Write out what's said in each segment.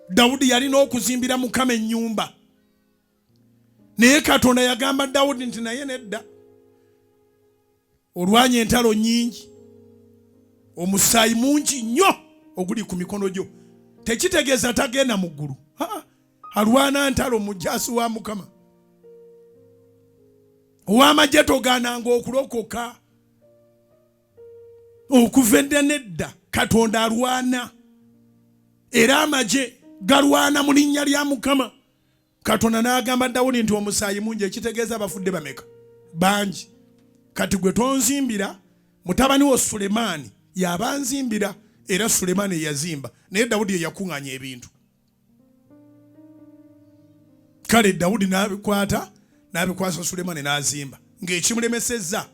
Dawudi yalina okuzimbira Mukama ennyumba, naye Katonda yagamba Dawudi nti naye nedda, olwanya entalo nnyingi, omusaayi mungi nnyo oguli ku mikono gyo. Tekitegeeza tagenda mu ggulu, alwana ntalo, mujaasi wa Mukama ow'amagye. Togaananga okulokoka. Okuva edda nedda Katonda alwana, era amagye galwana mu linnya lya Mukama. Katonda n'agamba Dawudi nti omusaayi mungi, ekitegeeza abafudde bameka? Bangi. Kati gwe tonzimbira, mutabani wo Sulemaani yaba nzimbira. Era Sulemaani eyazimba, naye Dawudi yeyakuŋŋaanya ebintu. Kale Dawudi n'abikwata, n'abikwasa Sulemaani n'azimba, ng'ekimulemesezza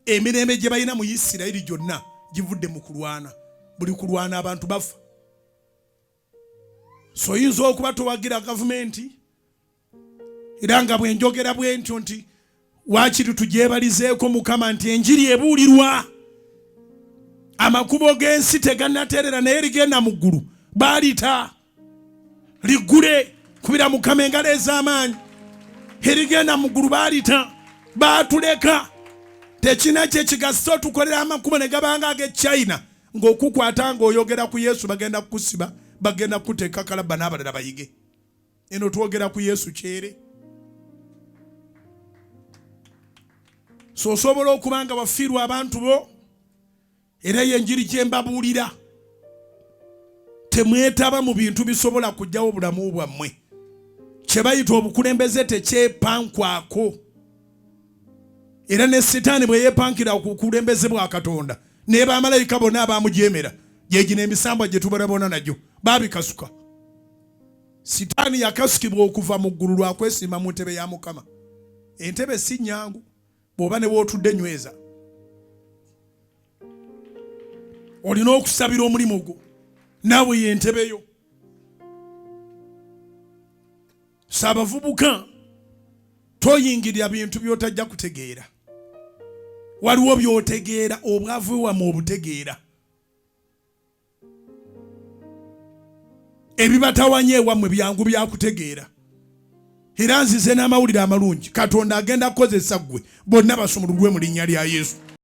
emirembe gye balina mu Isirayiri gyonna givudde mu kulwana. Buli kulwana abantu bafa. So oyinza okuba towagira gavumenti, era nga bwe njogera bwe ntyo nti waakiri tugyebalizeeko Mukama nti enjiri ebuulirwa, amakubo g'ensi tegannateerera, naye ligenda mu ggulu baalita liggule. Kubira Mukama engalo ez'amaanyi. Erigenda mu ggulu baalita, baatuleka tekina kye kigasa otukolera amakubo ne gabanga ag'e China, ng'okukwata ng'oyogera ku Yesu bagenda kukusiba, bagenda kukuteeka kalabba n'abalala bayige. Eno twogera ku Yesu kyere. So osobola okuba nga wafiirwa abantu bo, era yenjiri gye mbabuulira, temwetaba mu bintu bisobola kujjawo obulamu bwammwe. Kye bayita obukulembeze tekyepankwako, era ne Sitaani bwe yeepankira ku bukulembeze bwa Katonda ne bamalayika bonna abamujeemera, gyegino emisambwa gye tubalabona nagyo babikasuka. Sitaani yakasukibwa okuva mu ggulu lwa kwesimba mu ntebe ya Mukama. Entebe si nnyangu, bw'oba ne w'otudde nyweza. Olina okusabira omulimu gwo, naawe y'entebe yo. Saabavubuka, toyingirira bintu by'otajja kutegeera. Waliwo by'otegeera, obwavu wamwe obutegeera. Ebibatawanya ewammwe byangu byakutegeera. Era nzize n'amawulire amalungi, Katonda agenda kukozesa ggwe, bonna basumululwe mu linnya lya Yesu.